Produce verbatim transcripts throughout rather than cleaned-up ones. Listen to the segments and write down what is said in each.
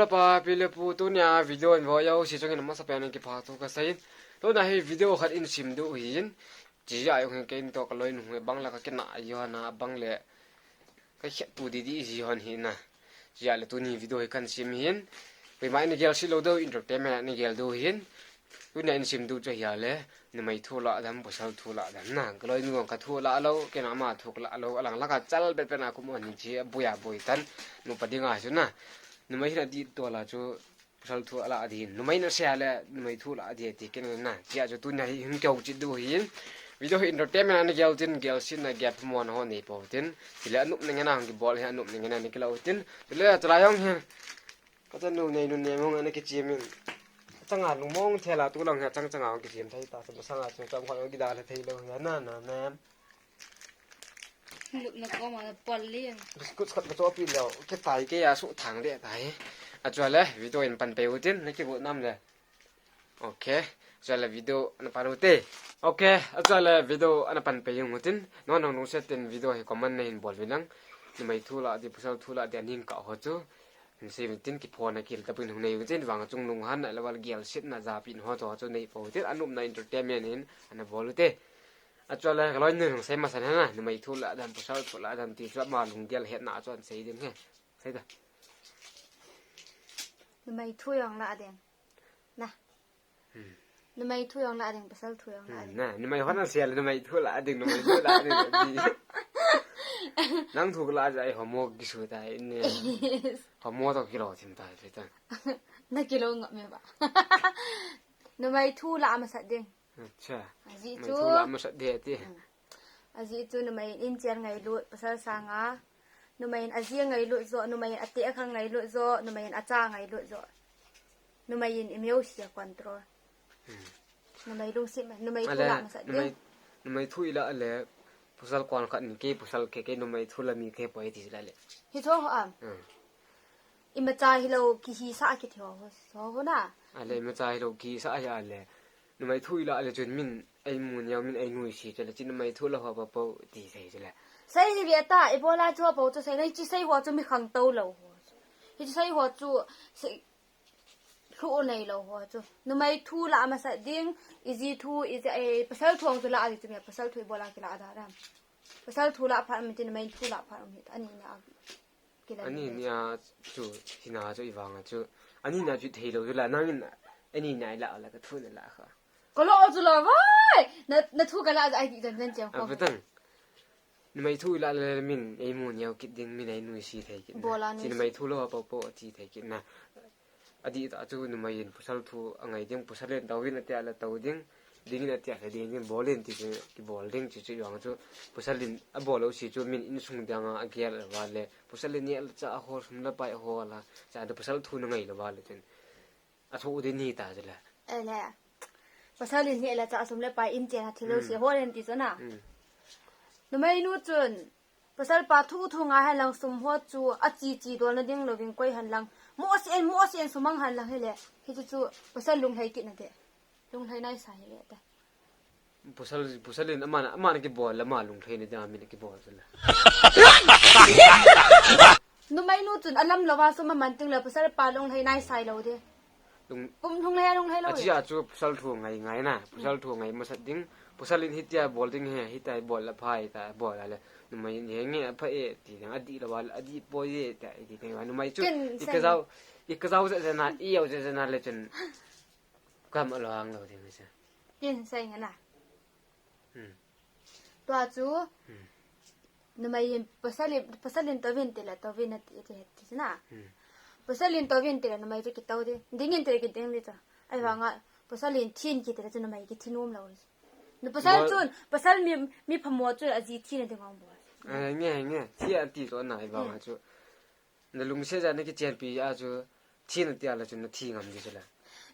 Lapa pi le pu, tunia video in vo jou si chungin masa pen in kipa thu kasei in. Tuna hi video khat in sim diu hin. Chia jong hin kein toh kaloinu bang la ka kina jona bang le ka khet tu di di ji hon hi na. Chia le tuni video hi kan sim hin. Koima in gel si lou diu, entertainment in gel diu hin. Tunia in sim diu chu hia le, numei thu la dam, pasal thu la dam na. Kaloinu ka thu la lou, keima thu la lou, alang la ka chal bet bet na kum on hi chia, buya bui tan, nupa dinga chu na. Numei hin adi to la chu, pasal thu la di. Numei na sia le, numei thu la di ti ken na. Chia chu tunia hi hin keu chi diu hin. Video hi entertainment in gel tin, gel sin na gel phamon ho nei po tin. Chule anup na ngen a hung kibol hi anup na ngen a ni kilo tin. Chule chalai jong hi. Ka chanu nei nu nei mong ana kichim in. Changa lungmong thela tu lang ha chang changa hung kichim thei ta. Sa sanga chu chang khat hung kidal thei lou hi na na na. Lupna koma na pal li. Biscuit khat ka chopi lou. Ke tai ke a su thang le tai. A chua le video in pan pe u tin na kigo nam le. Ok. Chua le video ana pan u te. Ok. A chua le video ana pan pe u tin. No no no se tin video hi comment na hin bol vi lang. Numei thu la di, pasal thu la di, aning ka ho chu. Hin sei vin tin kiphona kil tapin hung nei vin tin vang chung lunghan na level gel sit na ja pin ho to chu nei po tin anupna entertainment in ana bol u te. A chua le kaloinu hung sei masa na na, numei thu la dam, pasal thu la dam ti chu ama lunggel hetna chu an sei ding he. Sei da. Numei thu jong la ding. Na. Hmm. Numei thu jong la ding, pasal thu jong la ding. Hmm, na, numei hon an sia le numei thu la ding, numei thu la ding. Nang thu la ja ai homo kisu ta ne. Homo to kilo thim ta, ta. Na kilo ngam me ba. Numei thu la masa ding. Acha. Ajeh chu. Numei thu la masa de ti. Hmm. Ajeh chu numei in inchen ngailut, pasal sanga. Numei in aji ngailut jo, numei in ate akhang ngailut jo, numei in acha ngailut jo. Numei in imeu sia control. Hmm. Numei lungsim, numei thu la masa ding. Numei thu ila le, pasal kon khat ni ke, pasal ke ke, numei thu la mi ke poi ti la le. Hi tho ho am. Hmm. Ima cha hi lo ki hi sa ki tho ho, so ho na. Ale ima cha hi lo ki sa ya le. Numei thu ila le chun min ei mu neo min ei nui si chule chin numei thu la ho pa po ti sei chule. Sei hi ve ta, i bola chu pa chu sei nei chi sei ho chu mi khang to lo ho. Hi chi sei ho chu sei thu nei lo ho chu. Numei thu la masa ding, i ji thu, i ji, eh, pasal thu ang chu la a di chu mi pasal thu i bola ki la da ram. Pasal thu la pha mi ti numei thu la pha mi ta ni na. Ani nia chu, hina chu i vanga chu. Ani na chu thei lo chu la, nangin ani na i la la ka thu na la kha. Ka lo chu la vai. Na, na thu ka la ai ti dan dan chang ko. Abetang. Numei thu i la le min, ei mu neo kit ding min ei nui si thei kit. Bola nui. Numei thu lo pa po ti thei kit na. Adih tah chu numei in pasal thu angai ding, pasal in tou in atia le tou ding, ding in atia le ding ding, bol in ti chu kibol ding chu chu jong chu, pasal in abol lou si chu min insung dang a agel lou va le, pasal in neh le chah a hol, sum le pai a hol a, cha de pasal thu na ngai lou va le chun. Athu ding ni ta chu le. Ele. Pasal in neh le chah sum le pai in chen a thil lou si hol in ti chu na. Mm. Numei nu chun, Pasal pa thu thu ngai hen lang sum ho chu a chi chi dol na ding louvin koi hen lang. Mo sien, mo sien sumang hen lang hile. Hichu chu pasal lunglhai kit na de. Lunglhai nai sa hile ta. Pasal, pasal in ama, ama na kibol le ama lunglhai na de, ama na kibol chu la. Numei nu chun alam louva sum aman ting le pasal pa lunglhai nai sai lou de. Lung- Pum lung le lung le lo. Achi a chu pasal thu ngai ngai na, pasal thu ngai masat ding, pasal in hitia bol ding he, hitia bol la phai ta, bol la le. Numei in he nge pha e, ti ding, adih lou va, adih poi e, ta, ti ding, numei chu, Kin i ka sai. Jau, i ka jau je je na, i jau je je na le chun. Kam a lo ang lo ding se. Kin sai nge na. Hmm. Tua chu, Hmm. numei in pasal in, pasal in touvin ti le, touvin ati, ati, ati na. Hmm. Pasal in touvin ti le, numei chu kitou di. Ding in ti le, kiding di chu. Ai Hmm. vanga, pasal in thin kiti le chu numei kithi nom lou. Nu pasal Bol- chun, pasal mi, mi phamo chu aji thi na ding ong bol. Eh, nge, nge, thi ati chu na ai vanga Hmm. chu. Na lungset ja na kichenpi a chu, thi na tia la chu na thi ngam di chu la.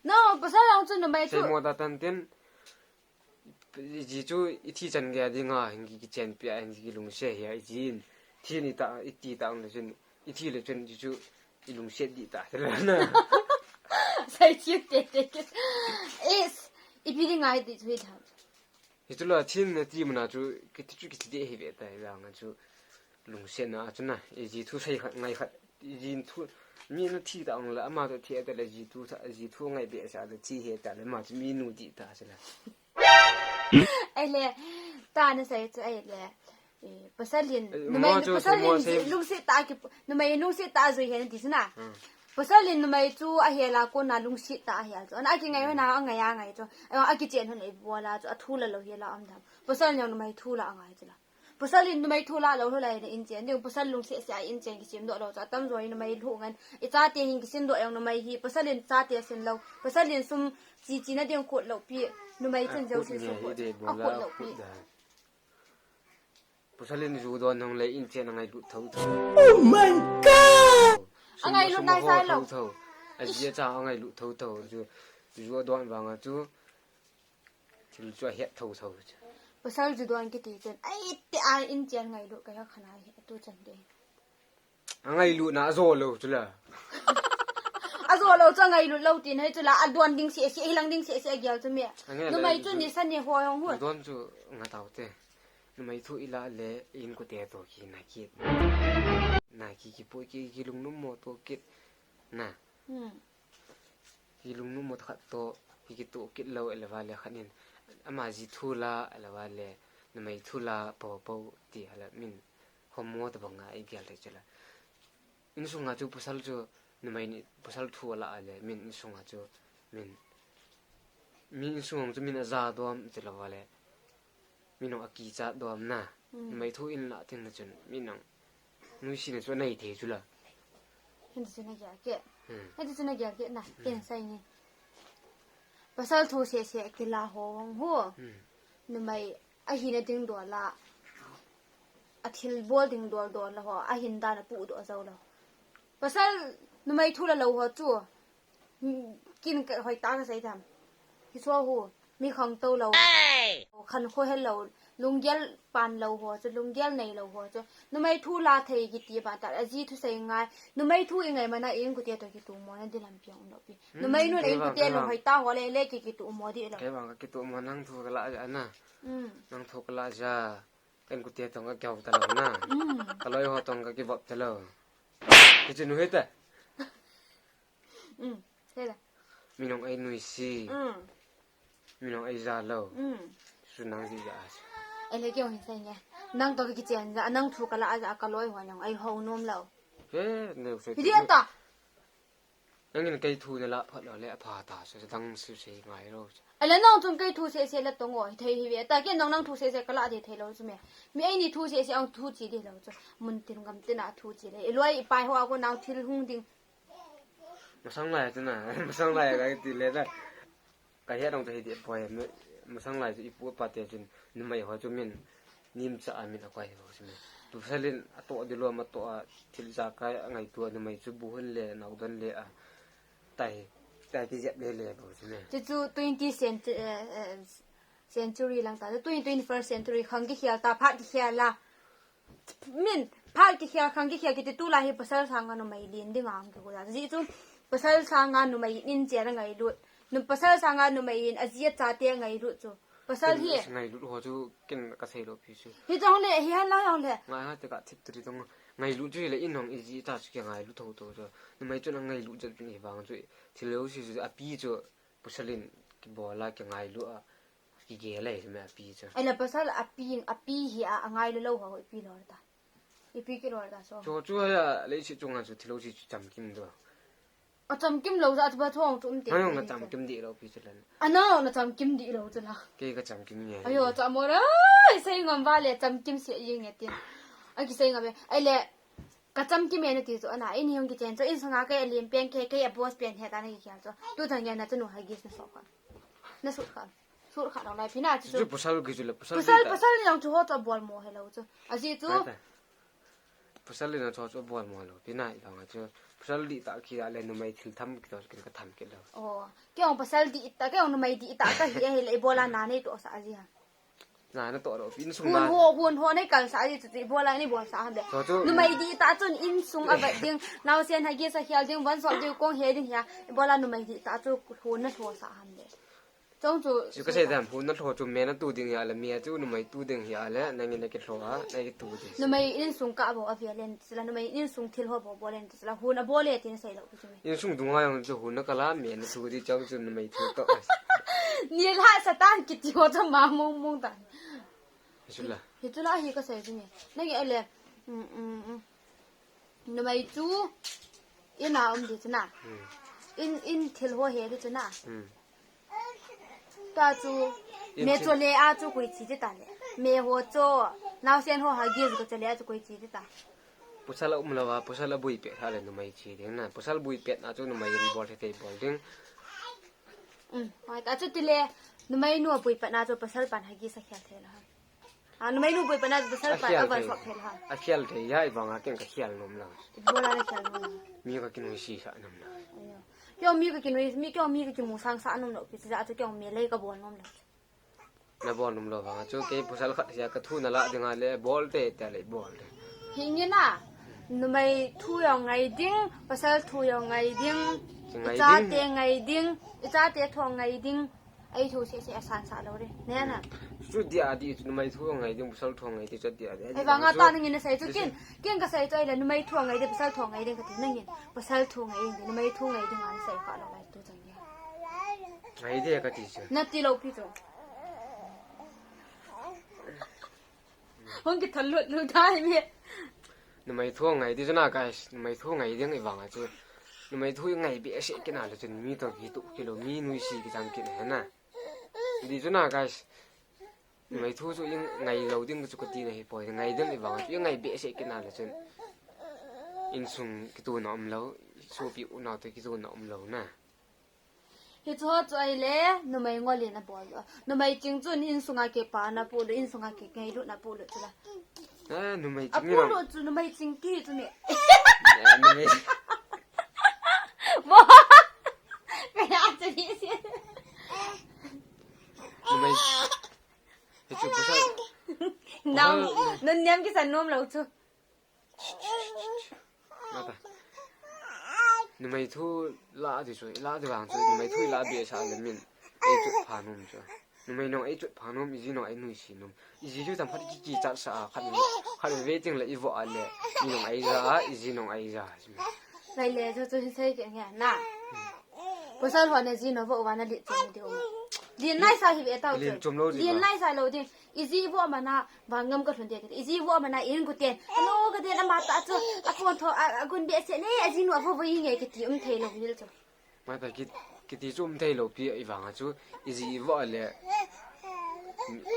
No, pasal ang chu numei chu. Sei mo ta tan tin, Iji chu i thi chan gei a dinga hin ki, kichenpi a hin ki lungset hi a, iji in thi ni ta, i ti ta ang le chun, i thi le chun, iji chu i lungset di ta, te le na. Sai chi te te ke. Is, i pi dinga i ti chu i tha. Hi chu la thin na ti mana chu, ki ti chu ki ti de hi ve ta, hi la nga chu lungset na chu na, iji thu sai khat, ngai khat, iji thu, Mi nu thi ta ong la, ama to thi ta le, ji tu ta, ji tu ngai be sa le, thi he ta le, ma chu mi nu ti ta se la. Ai le, ta na sai chu ai le. Eh, pasal in, eh, numei, mo chu pasal mo in sei. Lungset ta ki, numei lungset ta jui he ti sina. Hmm. Pasal in numei chu a he la ko na lungset ta a he chu. Ana ki ngai na a ngai a ngai chu. A ki chen hon ei bo la chu, a thu la lo he la am dam. Pasal in numei thu la a ngai chu la. Pasal in numei thu la lo, lo lai na in chen ding, pasal lungset se a in chen kisem doh lo, cha tam jo in numei lhu ngan, i chate hin kisem doh jong numei hi, pasal in chate sem lo, pasal in sum chi chi na ding khut lo pi, numei chen jo si su khut, a khut lo pi. Pasal in ju don hong le in chen a ngailut tho tho. Oh my God! A ngailut nai sai lo. A ji a cha a ngailut tho tho, ju, ju don vang a chu. Thil chu a het tho tho chu. Pasal ju don kiti chen. Ai, te a in chen ngailut ka ya khana hi tu chan de. A ngailut na a jo lo chu la. A jo lo chu a ngailut lo tin hai chu la. A don ding se se, a hilang ding se se a gel chu me. A nge le numei chu ni san ni ho hong hu. Don chu nga tau te. Numei thu i la le in ko te to ki na ki. Na ki ki pu ki ki lung num mo to ki. Na. Hmm. Hi lungnom mo khat to, hi kitoh kit lou, ahilou le khat in, ama ji thu la, ahilou le, numei thu la, po po, ti ahilou, min, homo tabang a, i gel thei chu la. Insung a chu pasal chu, numei ni, pasal thu la ahilou le, min insung a chu, min, min insung a chu min aja dom, ti lou le, min ong a kichat dom na. Hmm. Numei thu in la tin na chun, min ong, nuisat na chu nei thei chu la. Hiti chun a gel kit. Hmm. Hiti chun a gel kit na. Hmm. Ken sai nge. Pasal thu sese kila ho hong ho. Hmm. Numei a hina ding dol a. A thil bol ding dol dol la ho. A hin dan a pu doh jou lo. Pasal numei thu la lo ho chu. Hmm, kin ka hoi ta ka sei tam. Hi so hu. Mi khangtou lou. Hey! Khankho helou, lunggel pan lou ho chu, lunggel neilou ho chu. Numei thu la thei kiti ba ta, aji thusei ngai. Numei thu i ngai mana in kute to kitumo na di lampi ong lou pi. Hmm, numei nun in kute lou hoi ta ho le le ki kitumo di lou. Kei bang ka kitumo nang thu ka la ja na. Hmm. Nang thu ka la ja. Ken kute tong ka kiau ta lou na. Hmm. Ka loi ho tong ka kivop ta lou. Kichi nu hita. Um, sei la. Min ong ei nuisi. Um. Min ong ei ja lou. Um. Su nang ji ja. Ahilou kei ong hin sei nge. Nang to kichen ja, nang thu ka la ja, ka loi ho nang ei ho nom lou. He, ne sei. Hi dia ta. Nang in kei thu ne la phat lou le, apha ta, so dang su sei ngai lou. Ahilou nang chun kei thu sese la tong o, thei hi ve. Ta kei nang nang thu sese ka la di thei lou chu me. Mi ei ni thu sese ong thu chi di lou chu. Mun tin gam tin a thu chi le. I loi i pai ho a ko nang thil hung ding. Masang lai chu na, masang lai ka ti le na. Ka het ong ta hi ti poi, masang lai chu i pu pa te chun numei ho chu min nim cha a min a koi ho chu min. Pasal in a to di lou ma to a thil ja ka a ngaitu a numei chu bu hun le nau don le a. Tai, tai ti jep le le ho chu min. Chu chu twenty cent-, eh, eh, century lang ta, twenty, twenty-first century khang kikhel ta, phat kikhel la. Min, phat kikhel, khang kikhel kiti tulai hi pasal sanga numei len ding ang kiku da. Ji chu pasal sanga numei in chen a ngailut. Nu pasal sanga numei in aji achate ngailut chu. Pasal hi. Ken ngailut ho chu ken ka sei lou pi chu. Hi chong le, hi han la jong le. Ngai ha te ka thip tu ri tong ngailut chu le in hong i ji ta chu kei ngailut tho tho chu. Numei chu na ngailut jat pi ni vang chu. Thil lou si chu api chu pasal in kibol a kei ngailut a. Kigel le, me api chu. Ahilou pasal api, api hi a, a ngailu lou ho, ipi lou ta. Ipi kilou ta so. Chu, chu ha, leiset chunga chu thilou si chu chamkim do. A chamkim lou ja chu ba thong chu um te. Nang na chamkim di lou pi chu lan. A nang na chamkim di lou chu la. Kei ka chamkim nge. Ayo, cha mo ra, sei ngam ba le chamkim se ye nge tin. A ki sei ngam be. Ahile, ka chamkim e na ti chu ana, in hi hung kichen chu, in sunga kei a lim pen, kei, kei a boss pen he ta na kikhel chu. Tu thang ya na chu nu Huggies na so kha. Na sut kha. Sut kha lo lai pi na chu. Chu pasal ki chu le, pasal pasal, di ta. Pasal ni jong chu ho chu abol mo helou chu. Aji chu. Pai ta. Pasal ni jong chu ho chu abol mo helou. Pi na i bang a chu. Pasal di ta ki a le numei thil tham ki to kin ka tham ki lou. Oh. Kei jong pasal di ta, kei jong numei di ta ka hi a hi le i bol a na nei to sa aji ha. Na, na to lou, insung na. Hun ho, hun ho nei kal sa di chu, chu ibola nei bol sa ham de. To chu. Numei di ta chun insung a vet ding, naosen Huggies a khel ding, van sop ding, kong he ding hia, ibola numei di ta chu hun na tho sa ham de. Tong chu. Chu kasei dan, hun na lho chu me na tu ding hi a le, me chu numei tu ding hi a le, nangin na kilho a, na kitu ding. Numei insung ka bol a via len, sila numei insung thil ho bol bol len, sila hun a bol le tin sei lo chu me. Insung dunga jong chu hun na kala, me na tu di chang chu numei thu to. Ni la Satan kiti ho chu ma mong mong dan. Hi chu la. Hi chu la hi kasei ding e. Nange le. Mm, mm, mm. Numei chu in a um di chu na. Hmm. In, in thil ho he di chu na. Hmm. Ta chu, in me thil chu le a chu koi chi di ta le. Me ho chu, naosen ho huggies ko chu le a chu koi chi di ta. Pasal a um lou a, pasal a bui pet a le numei chi ding na. Pasal bui pet na chu numei in bol thei thei bol ding. Um, hoi ta chu ti le, numei nu a bui pet na chu pasal pan huggies a khel thei la. A, numei nu bui pet na chu pasal pan a van sop thei la. A khel thei a, i vang a ken ka khel nom la. I bol a na khel nom la. Mi ka kinui si sa nom la. Ayo. Kei mi ka kinui, mi kei mi ka kimu sang sa nom lo, pi si ja chu kei mi le ka bol nom la. Na bol nom lou vang chu, kei pasal khat sia ka thu na la ding a le, bol te, te le, bol te. Hi nge na, numei thu jong ngai ding, pasal thu jong ngai ding, i chate ngai ding, i chate thu ngai ding, ei thu se se a san sa lo re. Ne na. Chu dia di, numei thu ngai ding, pasal thu ngai ding, chu dia di. Ei vang a ta nangin na sei chu kin, kin ka sei chu ei le, numei thu ngai ding, pasal thu ngai ding ka ti nangin, pasal thu ngai ding, numei thu ngai ding a na sei kha lo lai tu chang dia. Ngai de ka ti chu. Na ti lo pi chu. Hung ki thal lut lut dai me. Numei thu ngai di chu na, guys. Numei thu ngai ding i vang a chu. Numei thu ngai be se kina le chun mi to ki tu kilo mi nui si ki chang kin he na. Di chu na, guys. Numei thu chu i ngai lo ding chu ka ti na hi poi. Ngai ding i vang a chu i ngai be se kina le chun. Insung kitu na um lo. Sopi u na to kitu na um lo na. Hi chu ho chu ei le, numei ngol in a bol lo. Numei ching chun insung a kipa na pu lo, insung a kingailut na pu lo chu la. Eh, numei ching. A pu lo chu numei ching ki chu ni. Eh, numei. Bo. Kaya chu ni si. Numei. Hi chu pasal. Nang, pasal. Nun niam kisan nom lo chu. Mata. Numei thu la di chu, la di vang chu, numei thu la be sa le min. Ei chu pha nom chu. Numei nong ei chu pha nom, i ji nong ei nui si nom. I ji chu tam phat ki ki chat sa a, khat ve, khat ve ting le i vo a le. Mi nong ei ja, i ji nong ei ja. Lai le chu chu hi sei ke nge na. Pasal ho na ji no vo wa na li chu ni de o. Li nai sa hi ve tau chu. Li nai sa lo ding. I ji vo mana, vangam ka lhun dia kiti. I ji vo mana in kuten. Ano ka dia na mata chu. A kon tho, a, a gun be se ne, a ji nu a vo vo i nge kiti um thei lo hil chu. Mai pa kit, kiti chu um thei lo pi i vang a chu. I ji vo le.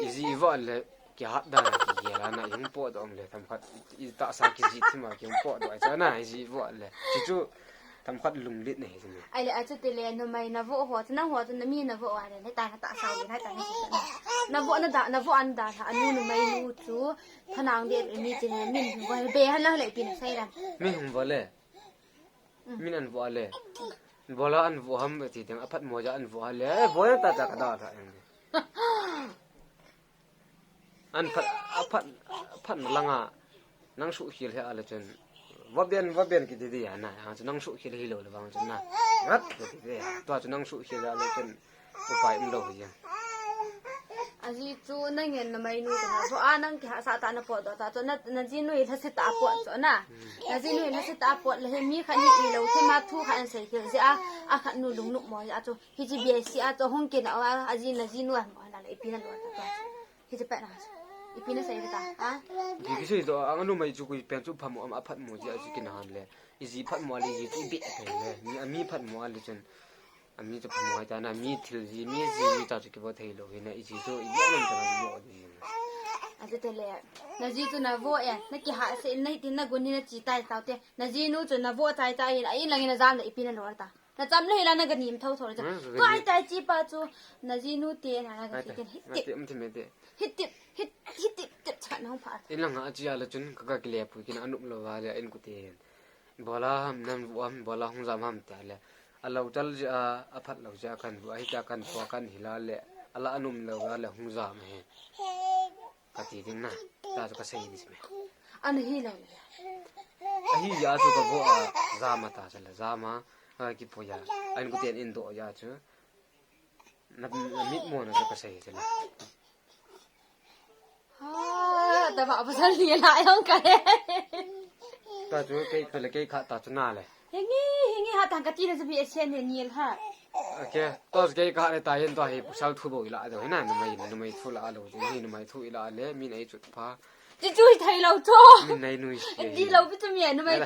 I ji vo le. Ki hat da na ki ge la na i hung po do um le tam khat. I ta sa ki ji thima ki hung po do ai cha na i ji vo le. Chi chu. Tam khat lunglit nei chu. Ai le, a chu ti le, numei na vo ho, chu nang ho, chu na mi na vo a le, ne ta na ta sa le, na ta na sa. Na vo na da, na vo an da, ha, anu numei nu chu, thanang de, mi chi ne, min vo be han lang le, pi na sai ran. Mi hung vo le. Mm. Min an vo le. Bola an vo ham ti ding, a phat mo ja an vo le. Eh, vo ta ta ka da ta. An phat, a phat, a phat na langa, nang suh khel he a le chun, va ben, va ben kiti di a na, a chu nang suh khel hi lo le vang chun na, rat kiti di, tua chu nang suh khel a le chun, upai um lo hi. A ji chu nang en na mai nu ta na, so a nang ki ha sa ta na po do ta, chu na, na ji nu i la se ta po chu na, na ji nu i la se ta po le he mi kha ni i lo, the ma thu kha an sei khel ji a, a kha nu lung nu mo a chu, Hi chi bia si a chu hung kin a, a, a ji na ji nu a mo na le ipi na lo ta ta. Hi chi pa na. Ipi na sai ta. Ha? Di ki sei to, ang anu mai chu kui pen chu phamo am a phat mo ji a chu kin han le. I ji phat mo le ji chu i be thei le. Mi a mi phat mo le chun. A mi chu phamo ta na mi thil ji mi ji mi ta chu ki bo thei lo hi na i ji chu i bo nam ta na bo di. A te te le. Na ji chu na vo e. Na ki ha se na ti na gun ni na chi tai tau te. Na ji nu chu na vo tai tai in a in lang in a jam le ipi na lo ta. Na cham le hila na ga nim tho tho le cha. Hmm, ka gai gai tai chi pa chu. Na ji nu te na na ga gai ti tai, ken hit gai tip. Ti um ti me te. Hit tip, hit, hit tip, tip cha na hung pha. In lang a chi a le chun ka ga kile pu kin a nup lo va le in ku te. Bola ham nan vu ham, bola hung jam ham ta le. A lo chal ji a, a phat lo ji a kan vu, a hit a kan pu a kan hila le. A la a num lo va le hung jam he. Ka ti ding na. Ta chu ka sei di si me. An hi lo le. A hi ya chu ka vo a jam a ta cha le jam a. A ki pu ya. An ku ten in do ya chu. Na, na mit mo na ka sei te la. Ha, ta ba pasal ni la yong ka he. Ta chu kei pele kei kha ta chu na le. Hingi, hingi ha tang ka ti na chu bi esen ne nil ha. Okay, to kei kha le ta yen to hi pasal thu bo ila do na numei numei thu la lo chu hi numei thu ila le min ai chu pha. Ti chu hi thai lo chu. Min nai nui si. Ti lo bi chu mi numei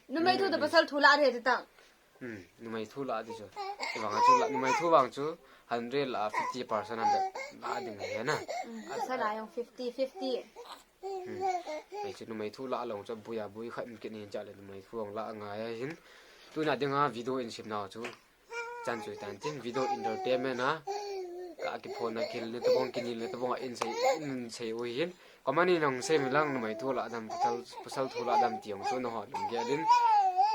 numei thu da pasal thu la re ta. Hmm, numei thu la di chu. Vang chu la numei thu vang chu hundred la fifty percent am la ding he na. Sa la yong fifty fifty. Hmm. Ai chu numei thu la long chu buya bui khat kin hin cha le numei thu la ngai hin. Tuna dinga video in sim nau chu. Chan chu tan tin video entertainment a. Ka ki phone na kil ne tabong kinil ne tabong in sei in sei u hin. Komani nong sem lang numei thu la dam pasal pasal thu la dam tiang chu na ho lung ge din.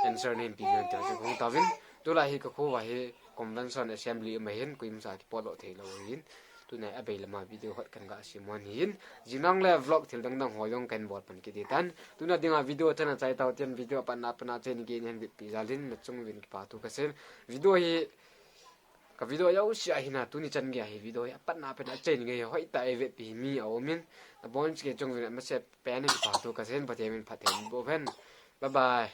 Answer nem pi nang tiang chu kong tawin. Tula hi ka khu wa hi convention assembly ma hin kuim sa ki polo thei lo hin. Tuna a bei lama video hot kan ga simon hin. Jinang le vlog thil dang dang ho yong kan bol pan ki di tan. Tuna dinga video chana chai tau tian video pan na pan na chen ge ngen bit pi jalin na chung vin ki pa tu ka sem. Video hi ka video yau si a hina tuni chan ge hi video hi apat na pen a chen ge hoi ta e ve pi mi a omin a bon chi ke chung vin ma se pen ni pa tu ka sen pa te min pa te bo ven. Bye bye.